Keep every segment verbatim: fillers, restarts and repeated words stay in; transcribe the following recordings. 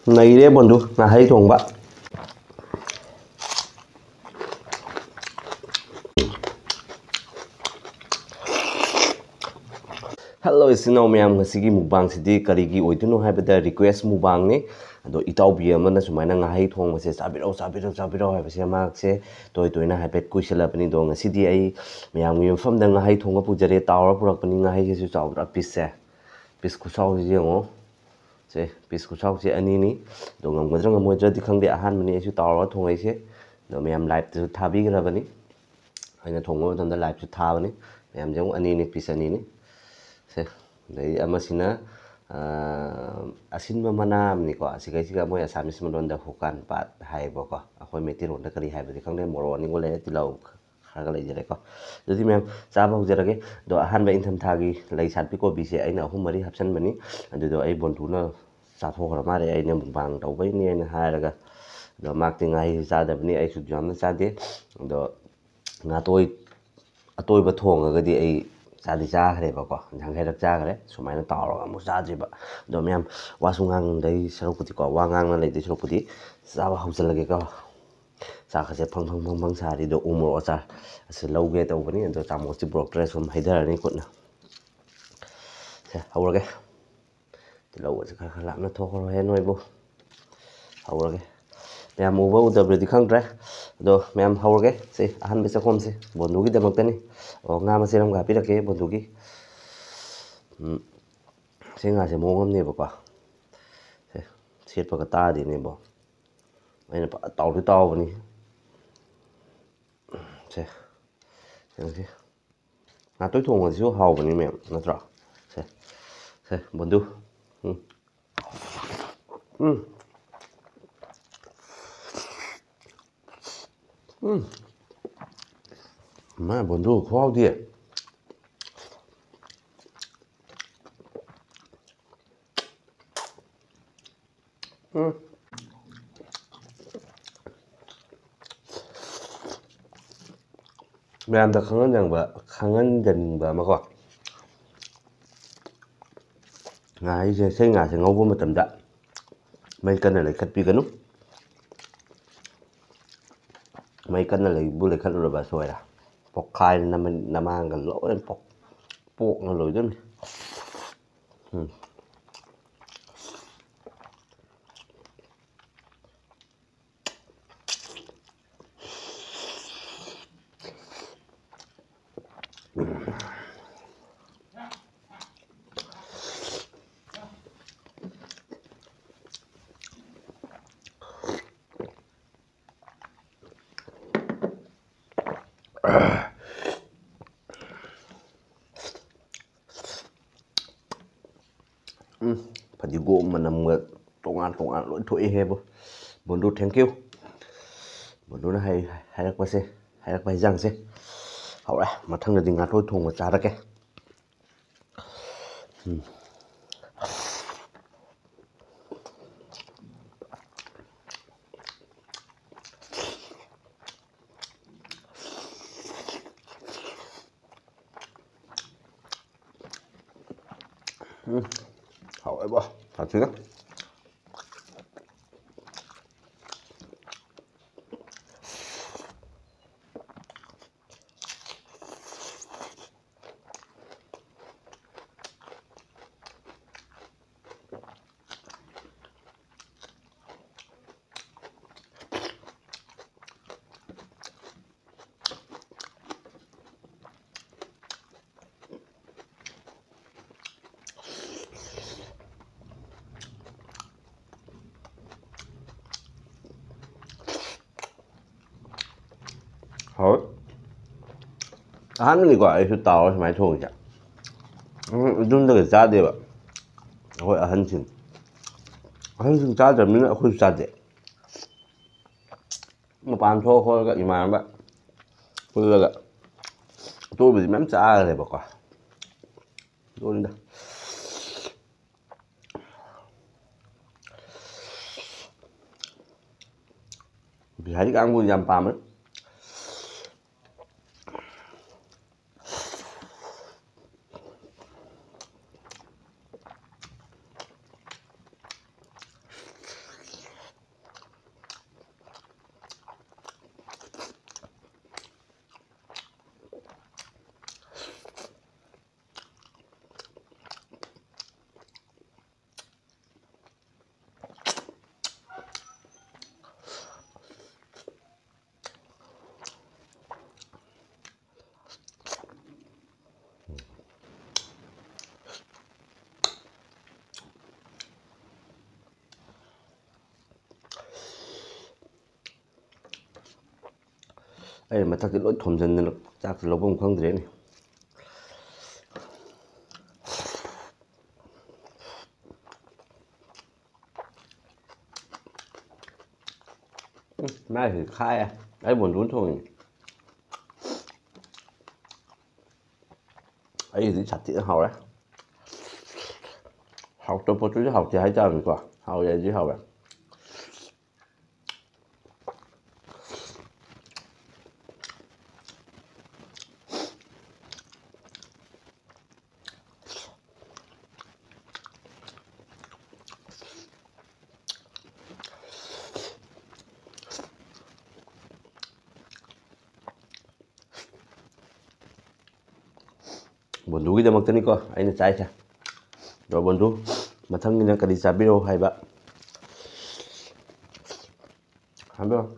ꯅꯩꯔꯦ ꯕꯣꯟꯗꯨ ꯉꯥꯍꯩ ꯊꯣꯡꯕ꯫ ꯍꯜꯂꯣ ꯏꯆꯤꯟ ꯏꯅꯥꯎ ꯃꯌꯥꯝ, ꯉꯁꯤꯒꯤ ꯃꯨꯛꯕꯥꯡꯁꯤꯗꯤ ꯀꯔꯤꯒꯤ ꯑꯣꯏꯗꯣꯏꯅꯣ ꯍꯥꯏꯕꯗ request ꯃꯨꯛꯕꯥꯡꯅꯤ꯫ ꯑꯗꯣ ꯏꯇꯥꯎꯕꯤ ꯑꯃꯅ ꯁꯨꯃꯥꯏꯅ ꯉꯥꯍꯩ ꯊꯣꯡꯕꯁꯦ ꯆꯥꯕꯤꯔꯛꯎ, ꯆꯥꯕꯤꯔꯛꯎ, ꯆꯥꯕꯤꯔꯛꯎ ꯍꯥꯏꯕꯁꯦ ꯃꯍꯥꯛꯁꯦ ꯇꯣꯏ ꯇꯣꯏꯅ ꯍꯥꯏꯐꯦꯠ ꯀꯨꯏꯁꯜꯂꯕꯅꯤ꯫ ꯑꯗꯣ ꯉꯁꯤꯗꯤ ꯑꯩ ꯃꯌꯥꯝꯒꯤ ꯃꯐꯝꯗ ꯉꯥꯍꯩ ꯊꯣꯡꯕ ꯄꯨꯖꯔꯦ꯫ ꯇꯥꯎꯔ ꯄꯨꯔꯛꯄꯅꯤ ꯉꯥꯍꯩꯁꯤꯁꯨ ꯆꯥꯎꯗ꯭ꯔꯥ piece ꯁꯦ꯫ Piece ꯈꯨꯆꯥꯎꯁꯤ ꯌꯦꯡꯉꯣ꯫ ꯁꯦ piece ꯈꯨꯆꯥꯎꯁꯦ ꯑꯅꯤꯅꯤ꯫ ꯑꯗꯣ ꯉꯝꯒꯗ꯭ꯔꯥ ꯉꯝꯃꯣꯏꯗ꯭ꯔꯗꯤ ꯈꯪꯗꯦ, ꯑꯍꯥꯟꯕꯅꯤ ꯑꯩꯁꯨ ꯇꯥꯎꯔꯒ ꯊꯣꯡꯉꯛꯏꯁꯦ꯫ ꯑꯗꯣ ꯃꯌꯥꯝ live ꯇꯁꯨ ꯊꯥꯕꯤꯈ꯭ꯔꯕꯅꯤ꯫ ꯑꯩꯅ ꯊꯣꯡꯕ ꯃꯇꯝꯗ live ꯁꯨ ꯊꯥꯕꯅꯤ꯫ ꯃꯌꯥꯝꯁꯦ ꯑꯃꯨꯛ ꯑꯅꯤꯅꯤ, piece ꯑꯅꯤꯅꯤ꯫ ꯁꯦ ꯑꯗꯩ ꯑꯃꯁꯤꯅ ꯑꯥ, ꯑꯁꯤꯟꯕ ꯃꯅꯥ ꯑꯃꯅꯤꯀꯣ꯫ ꯑꯁꯤꯈꯩꯁꯤꯒ ꯃꯣꯏ Assamese ꯃꯔꯣꯟꯗ ꯍꯨꯀꯥꯟ ꯄꯥꯠ ꯍꯥꯏꯌꯦꯕꯀꯣ꯫ ꯑꯩꯈꯣꯏ ꯃꯩꯇꯩꯂꯣꯟꯗ ꯀꯔꯤ ꯍꯥꯏꯕꯗꯤ ꯈꯪꯗꯦ, ꯃꯣꯔꯣꯛ ꯑꯅꯤꯒꯨꯝꯕ ꯂꯩꯔꯦ, ꯇꯤꯜꯍꯧ ꯈꯔꯒ ꯂꯩꯖꯔꯦꯀꯣ꯫ ꯑꯗꯨꯗꯤ ꯃꯌꯥꯝ ꯆꯥꯕ ꯍꯧꯖꯔꯒꯦ꯫ ꯑꯗꯣ ꯑꯍꯥꯟꯕ ꯏꯪꯊꯝꯊꯥꯒꯤ ꯂꯩ ꯁꯥꯠꯄꯤ ꯀꯣꯕꯤꯁꯦ ꯑꯩꯅ ꯑꯍꯨꯝ ꯃꯔꯤ ꯍꯥꯞꯆꯤꯟꯕꯅꯤ꯫ ꯑꯗꯨꯗꯣ ꯑꯩ ꯕꯣꯟꯗꯨꯅ ꯆꯥꯊꯣꯛꯈ꯭ꯔ ꯃꯥꯜꯂꯦ, ꯑꯩꯅ ꯃꯨꯛꯕꯥꯡ ꯇꯧꯕꯩꯅꯦꯅ ꯍꯥꯏꯔꯒ꯫ ꯑꯗꯣ ꯃꯥꯛꯇꯤ ꯉꯥꯍꯩꯁꯨ ꯆꯥꯗꯕꯅꯤ, ꯑꯩꯁꯨ ꯌꯥꯝꯅ ꯆꯥꯗꯦ꯫ ꯑꯗꯣ ꯉꯥꯇꯣꯏ ꯑꯇꯣꯏꯕ ꯊꯣꯡꯉꯒꯗꯤ ꯑꯩ ꯆꯥꯗꯤ ꯆꯥꯈ꯭ꯔꯦꯕꯀꯣ, ꯌꯥꯡꯈꯩꯔꯛ ꯆꯥꯈ꯭ꯔꯦ꯫ ꯁꯨꯃꯥꯏꯅ ꯇꯥꯎꯔꯒ ꯑꯃꯨꯛ ꯆꯥꯗ꯭ꯔꯤꯕ꯫ ꯑꯗꯣ ꯃꯌꯥꯝ ꯋꯥꯁꯨ ꯉꯥꯡꯗꯩ ꯁꯔꯨꯛꯄꯨꯗꯤꯀꯣ, ꯋꯥ ꯉꯥꯡꯅ ꯂꯩꯗꯣꯏ ꯁꯔꯨꯛꯄꯨꯗꯤ ꯆꯥꯕ ꯍꯧꯖꯤꯜꯂꯒꯦꯀꯣ꯫ ꯆꯥꯛꯀꯁꯦ ꯐꯪ ꯐꯪ ꯐꯪ ꯐꯪ ꯁꯥꯔꯤ꯫ ꯑꯗꯣ ꯎ ꯃꯣꯔꯣꯛ ꯑꯆꯥꯔ ꯑꯁꯤ ꯂꯧꯒꯦ ꯇꯧꯕꯅꯤ, ꯑꯗꯣ ꯆꯥꯃꯁꯁꯤ ꯄꯨꯔꯛꯇ꯭ꯔꯦ, ꯁꯨꯝ ꯍꯩꯊꯔꯅꯤ ꯈꯨꯠꯅ꯫ ꯁꯦ ꯍꯧꯔꯒꯦ꯫ ꯇꯤꯜꯍꯧꯒꯁꯦ ꯈꯔ ꯈꯔ ꯂꯥꯞꯅ ꯊꯣꯛꯈ꯭ꯔꯣꯍꯦ ꯅꯣꯏꯕꯨ꯫ ꯍꯧꯔꯒꯦ꯫ ꯃꯌꯥꯝ ꯎꯕ ꯎꯗꯕ꯭ꯔꯗꯤ ꯈꯪꯗ꯭ꯔꯦ꯫ ꯑꯗꯣ ꯃꯌꯥꯝ ꯍꯧꯔꯒꯦ꯫ ꯁꯤ ꯑꯍꯥꯟꯕ ꯆꯥꯛꯈꯣꯝꯁꯦ ꯕꯣꯟꯗꯨꯒꯤꯗꯃꯛꯇꯅꯤ꯫ ꯑꯣ, ꯉꯥ ꯃꯆꯦꯠ ꯑꯃꯒ ꯍꯥꯞꯄꯤꯔꯛꯀꯦ ꯕꯣꯟꯗꯨꯒꯤ꯫ ꯎꯝ, ꯁꯤ ꯉꯥꯁꯦ ꯃꯑꯣꯡ ꯑꯃꯅꯦꯕꯀꯣ꯫ ꯁꯦ, ꯁꯦꯠꯄꯒ ꯇꯥꯗꯦꯅꯦꯕꯣ꯫ ꯑꯩꯅ ꯐꯖ ꯇꯥꯎꯗꯤ ꯇꯥꯎꯕꯅꯤ꯫ ꯁꯦ, ꯌꯦꯡꯁꯤ꯫ ꯉꯥꯇꯣꯏ ꯊꯣꯡꯕꯁꯤꯁꯨ ꯍꯥꯎꯕꯅꯤ ꯃꯌꯥꯝ, ꯅꯠꯇ꯭ꯔꯣ? ꯁꯦ, ꯁꯦ, ꯕꯣꯟꯗꯨ꯫ ꯎꯝ꯫ ꯎꯝ꯫ ꯎꯝ꯫ ꯃꯥ ꯕꯣꯟꯗꯨ ꯈꯨꯍꯥꯎꯗꯤ꯫ ꯎꯝ꯫ ꯃꯌꯥꯝꯗ ꯈꯪꯍꯟꯅꯤꯡꯕ, ꯈꯪꯍꯟꯖꯅꯤꯡꯕ ꯑꯃꯀꯣ, ꯉꯥꯍꯩꯁꯦ, ꯁꯤ ꯉꯥꯁꯦ ꯉꯧꯕ ꯃꯇꯝꯗ ꯃꯩ ꯀꯟꯅ ꯂꯩꯈꯠꯄꯤꯒꯅꯨ꯫ ꯃꯩ ꯀꯟꯅ ꯂꯩꯕꯨ ꯂꯩꯈꯠꯂꯨꯔꯕ ꯁꯣꯏꯔꯦ꯫ ꯄꯣꯛꯈꯥꯏꯗꯅ ꯅꯃꯥꯡꯒ ꯂꯣꯏ ꯄꯣꯛ-, ꯄꯣꯛꯅ ꯂꯣꯏꯗꯣꯏꯅꯤ꯫ ꯎꯝ꯫ ꯎꯝ, ꯐꯗꯤꯒꯣꯝ ꯃꯅꯝꯒ ꯇꯣꯉꯥꯟ ꯇꯣꯉꯥꯟ ꯂꯣꯏ ꯊꯣꯛꯏꯍꯦꯕꯨ꯫ ꯕꯣꯟꯗꯨ, thank you꯫ ꯕꯣꯟꯗꯨꯅ ꯍꯥꯏ-, ꯍꯥꯏꯔꯛꯄꯁꯦ, ꯍꯥꯏꯔꯛꯄ ꯍꯤꯟꯖꯥꯡꯁꯦ ꯍꯥꯎꯔꯦ꯫ ꯃꯊꯪꯗꯗꯤ ꯉꯥꯇꯣꯏ ꯊꯣꯡꯕ ꯆꯥꯔꯒꯦ꯫ ꯎꯝ꯫ ꯎꯝ, ꯍꯥꯎꯋꯦꯕꯣ, ꯁꯥꯊꯤꯅ꯫ ꯍꯣꯏ꯫ ꯑꯍꯥꯟꯕꯅꯤꯀꯣ ꯑꯩꯁꯨ ꯇꯥꯎꯔ ꯁꯨꯃꯥꯏꯅ ꯊꯣꯡꯉꯤꯁꯦ꯫ ꯎꯝ, ꯌꯨꯝꯗꯒ ꯆꯥꯗꯦꯕ꯫ ꯑꯩꯈꯣꯏ ꯑꯍꯟꯁꯤꯡ, ꯑꯍꯟꯁꯤꯡ ꯆꯥꯗ꯭ꯔꯕꯅꯤꯅ ꯑꯩꯈꯣꯏꯁꯨ ꯆꯥꯗꯦ꯫ ꯃꯄꯥꯟ ꯊꯣꯛꯑ ꯈꯣꯠꯂꯒ ꯏꯃꯥꯟꯅꯕ ꯄꯨꯜꯂꯒ ꯑꯇꯣꯞꯄꯗꯤ ꯃꯌꯥꯝ ꯆꯥꯈ꯭ꯔꯦꯕꯀꯣ꯫ ꯑꯗꯨꯅꯤꯗ꯫ ꯕꯤꯍꯥꯔꯤ ꯀꯥꯡꯕꯨ ꯌꯥꯝ ꯄꯥꯝꯃꯦ꯫ ꯑꯩ ꯃꯊꯛꯇ ꯂꯣꯏ ꯊꯣꯝꯖꯤꯟꯗꯅ ꯆꯥꯛꯁꯦ ꯂꯧꯐꯝ ꯈꯪꯗ꯭ꯔꯦꯅꯦ꯫ ꯎꯝ, ꯃꯥꯏꯁꯤ ꯈꯥꯏꯌꯦ꯫ ꯑꯩ ꯕꯣꯟꯗꯨꯅ ꯊꯣꯡꯉꯤꯅꯦ꯫ ꯑꯩꯒꯤꯗꯤ ꯁꯥꯊꯤꯅ ꯍꯥꯎꯔꯦ꯫ ꯍꯥꯎꯇꯕ ꯄꯣꯠꯇꯨꯗꯤ ꯍꯥꯎꯇꯦ ꯍꯥꯏꯇꯥꯕꯅꯤꯀꯣ꯫ ꯍꯥꯎꯋꯦ, ꯑꯩꯗꯤ ꯍꯥꯎꯋꯦ꯫ ꯕꯣꯟꯗꯨꯒꯤꯗꯃꯛꯇꯅꯤꯀꯣ ꯑꯩꯅ ꯆꯥꯏꯁꯦ꯫ ꯑꯗꯣ ꯕꯣꯟꯗꯨ, ꯃꯊꯪꯒꯤꯅ ꯀꯔꯤ ꯆꯥꯕꯤꯔꯛꯑꯣ ꯍꯥꯏꯕ? ꯍꯥꯏꯕꯤꯔꯣ꯫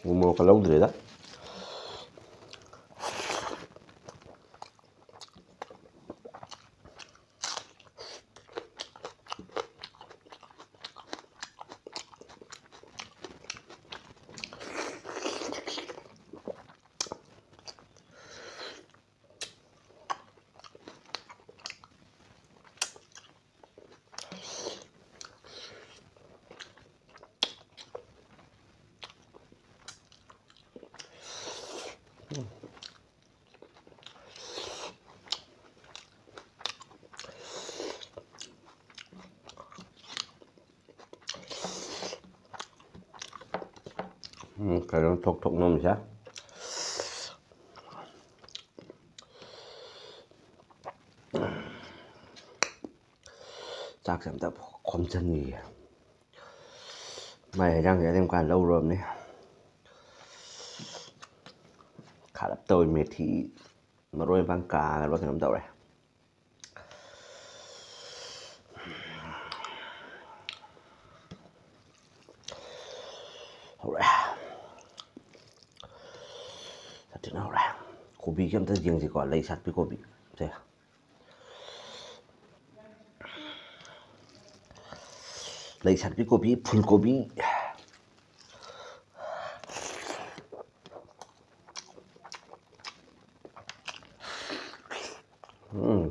ꯎ ꯃꯣꯔꯣꯛꯀ ꯂꯧꯗ꯭ꯔꯦꯗ꯫ ꯎꯝ, ꯀꯩꯅꯣ ꯊꯣꯛ ꯊꯣꯛ ꯅꯝꯃꯤꯁꯦ꯫ ꯆꯥꯛꯁꯦ ꯑꯝꯇ ꯈꯣꯝꯖꯟꯈꯤꯒꯦ꯫ ꯃꯥꯏ ꯍꯦꯟꯖꯥꯡꯁꯦ ꯑꯗꯨꯝ ꯀꯥꯟ ꯂꯧꯔꯨꯔꯕꯅꯤ꯫ ꯈꯥꯔꯞ ꯇꯧꯋꯤ, ꯃꯦꯊꯤ ꯃꯔꯣꯏ ꯃꯄꯥꯡ ꯀꯥꯡꯉꯕ ꯀꯩꯅꯣꯝ ꯇꯧꯔꯦ꯫ ꯍꯧꯔꯦ꯫ ꯁꯥꯊꯤꯅ ꯍꯧꯔꯦ꯫ ꯀꯣꯕꯤꯁꯦ ꯑꯝꯇ ꯌꯦꯡꯁꯤꯀꯣ, ꯂꯩ ꯁꯥꯠꯄꯤ ꯀꯣꯕꯤ ꯁꯦ꯫ ꯂꯩꯁꯥꯕꯤ ꯀꯣꯕꯤ, ꯐꯨꯜ ꯀꯣꯕꯤ꯫ ꯎꯝ꯫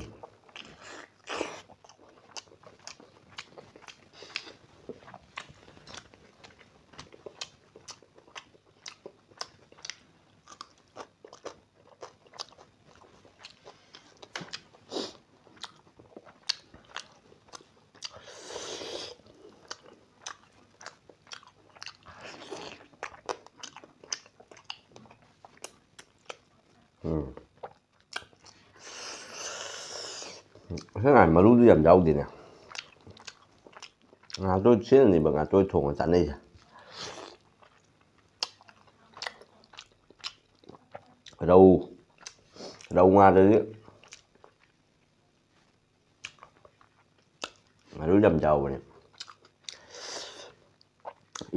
ꯎꯝ꯫ ꯉꯁꯥꯏ ꯃꯔꯨꯗꯨ ꯌꯥꯝ ꯌꯥꯎꯗꯦꯅꯦ꯫ ꯉꯥꯇꯣꯏ ꯁꯤꯅꯅꯦꯕ ꯉꯥꯇꯣꯏ ꯊꯣꯡꯉ ꯆꯥꯅꯩꯁꯦ꯫ ꯔꯧ, ꯔꯧ ꯉꯥꯗꯗꯤ ꯃꯔꯨ ꯌꯥꯝ ꯌꯥꯎꯕꯅꯦ꯫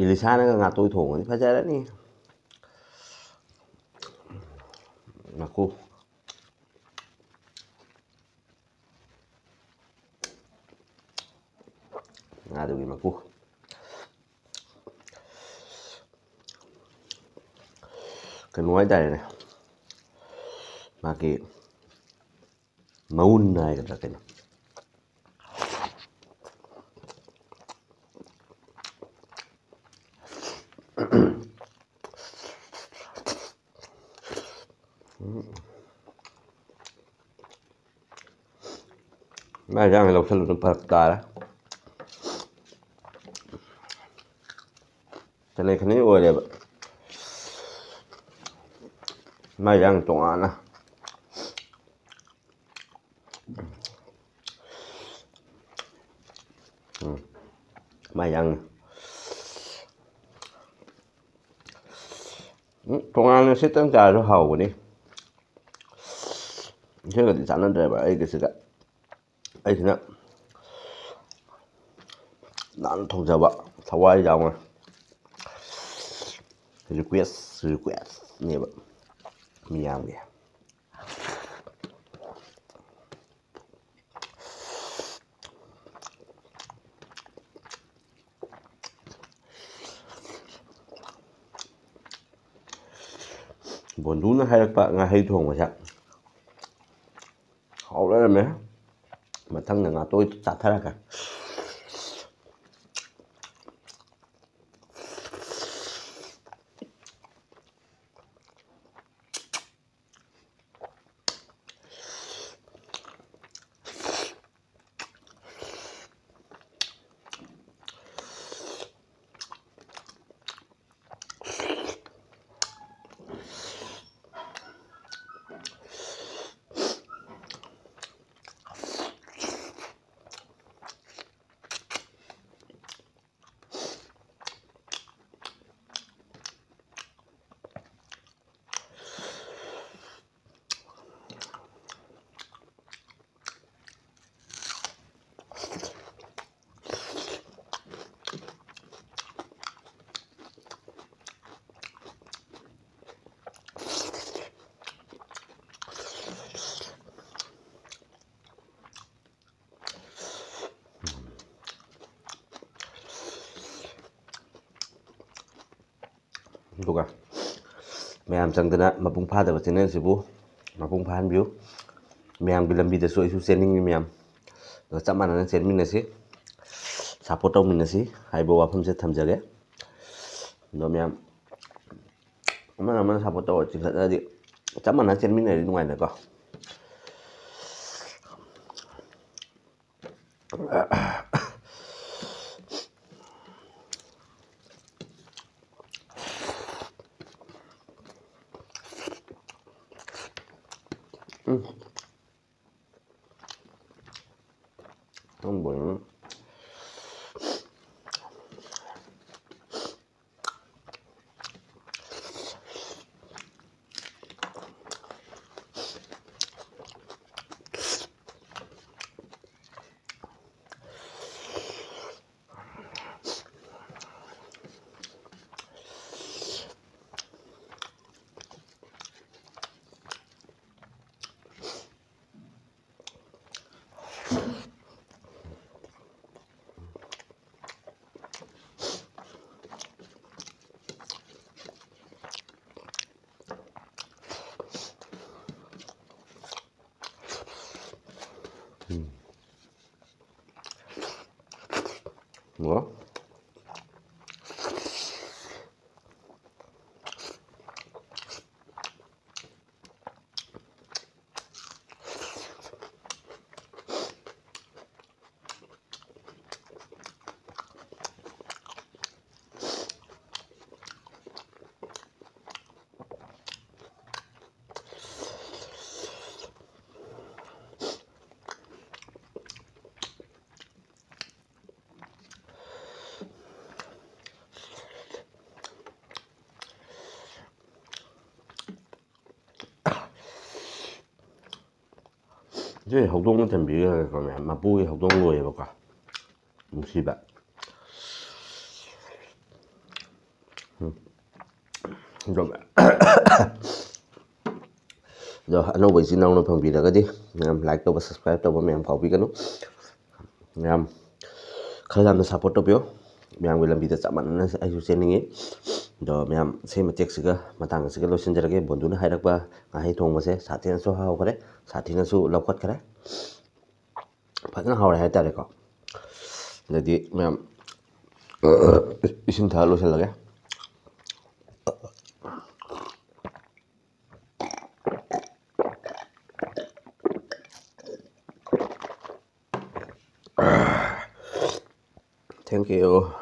ꯏꯂꯤꯁꯥꯅꯒ ꯉꯥꯇꯣꯏ ꯊꯣꯡꯉꯗꯤ ꯐꯖꯔꯅꯤ꯫ ꯃꯀꯨ꯫ ꯉꯥꯗꯨꯒꯤ ꯃꯀꯨ꯫ ꯀꯩꯅꯣ ꯍꯥꯏꯇꯥꯔꯦꯅꯦ꯫ ꯃꯥꯒꯤ ꯃꯎꯟ ꯍꯥꯏꯒꯗ꯭ꯔꯥ ꯀꯩꯅꯣ꯫ ꯃꯥꯏ ꯌꯦꯟꯖꯥꯡꯁꯦ ꯂꯧꯁꯜꯂꯨꯅ ꯐꯔꯛ ꯇꯥꯔꯦ꯫ ꯈꯅꯩ ꯈꯅꯩ ꯑꯣꯏꯔꯦꯕ꯫ ꯃꯥꯏ ꯌꯦꯟꯖꯥꯡ ꯇꯣꯉꯥꯟꯅ꯫ ꯎꯝ꯫ ꯃꯥꯏ ꯌꯦꯟꯖꯥꯡꯅꯤ꯫ ꯎꯝ, ꯇꯣꯉꯥꯟꯅ ꯁꯤꯠꯇꯪ ꯆꯥꯔꯁꯨ ꯍꯥꯎꯕꯅꯤ꯫ ꯏꯁꯤꯡꯒꯗꯤ ꯆꯥꯟꯅꯗ꯭ꯔꯦꯕ ꯑꯩꯒꯤꯁꯤꯒ꯫ ꯑꯩꯁꯤꯅ ꯅꯥꯟꯅ ꯊꯣꯡꯖꯕ ꯊꯋꯥꯏ ꯌꯥꯎꯅ꯫ Request, request ꯅꯦꯕ ꯃꯤꯌꯥꯝꯒꯤ꯫ ꯕꯣꯟꯗꯨꯅ ꯍꯥꯏꯔꯛꯄ ꯉꯥꯍꯩ ꯊꯣꯡꯕꯁꯦ ꯍꯥꯎ ꯂꯩꯔꯝꯃꯦ꯫ ꯃꯊꯪꯗ ꯉꯥꯇꯣꯏ ꯆꯥꯊꯔꯒꯦ꯫ ꯑꯗꯨꯒ ꯃꯌꯥꯝ ꯆꯪꯗꯅ ꯃꯄꯨꯡ ꯐꯥꯗꯕ ꯆꯦꯅꯦꯜꯁꯤꯕꯨ ꯃꯄꯨꯡ ꯐꯥꯍꯟꯕꯤꯌꯨ꯫ ꯃꯌꯥꯝꯒꯤ ꯂꯝꯕꯤꯗꯁꯨ ꯑꯩꯁꯨ ꯆꯦꯟꯅꯤꯡꯉꯤ ꯃꯌꯥꯝ꯫ ꯑꯗꯨꯒ ꯆꯞ ꯃꯥꯟꯅꯅ ꯆꯦꯟꯃꯤꯟꯅꯁꯤ, ꯁꯞꯄꯣꯔꯠ ꯇꯧꯃꯤꯟꯅꯁꯤ ꯍꯥꯏꯕ ꯋꯥꯐꯝꯁꯦ ꯊꯝꯖꯒꯦ꯫ ꯑꯗꯣ ꯃꯌꯥꯝ ꯑꯃꯅ ꯑꯃꯅ ꯁꯞꯄꯣꯔꯠ ꯇꯧꯔ ꯆꯤꯡꯈꯠꯅꯔꯗꯤ ꯆꯞ ꯃꯥꯟꯅ ꯆꯦꯟꯃꯤꯟꯅꯔꯗꯤ ꯅꯨꯡꯉꯥꯏꯗꯅꯀꯣ꯫ ꯎꯝ꯫ ꯈꯪꯗꯦ꯫ ꯎꯝ꯫ ꯉꯣ꯫ ꯁꯤ ꯍꯧꯗꯣꯡꯅ ꯊꯝꯕꯤꯔꯒꯀꯣ ꯃꯌꯥꯝ, ꯃꯄꯨꯒꯤ ꯍꯧꯗꯣꯡ ꯂꯣꯏꯌꯦꯕꯀꯣ, ꯅꯨꯡꯁꯤꯕ꯫ ꯎꯝ꯫ ꯑꯗꯣ, ꯑꯗꯣ ꯑꯅꯧꯕ ꯏꯆꯤꯟ ꯏꯅꯥꯎꯅ ꯐꯪꯕꯤꯔꯒꯗꯤ ꯃꯌꯥꯝ like ꯇꯧꯕ, subscribe ꯇꯧꯕ ꯃꯌꯥꯝ ꯀꯥꯎꯕꯤꯒꯅꯨ꯫ ꯃꯌꯥꯝ ꯈꯔ ꯌꯥꯝꯅ support ꯇꯧꯕꯤꯌꯨ꯫ ꯃꯌꯥꯝꯒꯤ ꯂꯝꯕꯤꯗ ꯆꯞ ꯃꯥꯟꯅꯅ ꯑꯩꯁꯨ ꯆꯦꯟꯅꯤꯡꯉꯤ꯫ ꯑꯗꯣ ꯃꯌꯥꯝ ꯁꯤ ꯃꯇꯦꯛꯁꯤꯒ, ꯃꯇꯥꯡ ꯑꯁꯤꯒ ꯂꯣꯏꯁꯤꯟꯖꯔꯒꯦ꯫ ꯕꯣꯟꯗꯨꯅ ꯍꯥꯏꯔꯛꯄ ꯉꯥꯍꯩ ꯊꯣꯡꯕꯁꯦ ꯁꯥꯊꯤꯅꯁꯨ ꯍꯥꯎꯈ꯭ꯔꯦ, ꯁꯥꯊꯤꯅꯁꯨ ꯂꯧꯈꯠꯈ꯭ꯔꯦ꯫ ꯐꯖꯅ ꯍꯥꯎꯔꯦ ꯍꯥꯏꯇꯥꯔꯦꯀꯣ꯫ ꯑꯗꯩꯗꯤ ꯃꯌꯥꯝ ꯏꯁꯤꯡ ꯊꯛꯑ ꯂꯣꯏꯁꯤꯜꯂꯒꯦ꯫ Thank you.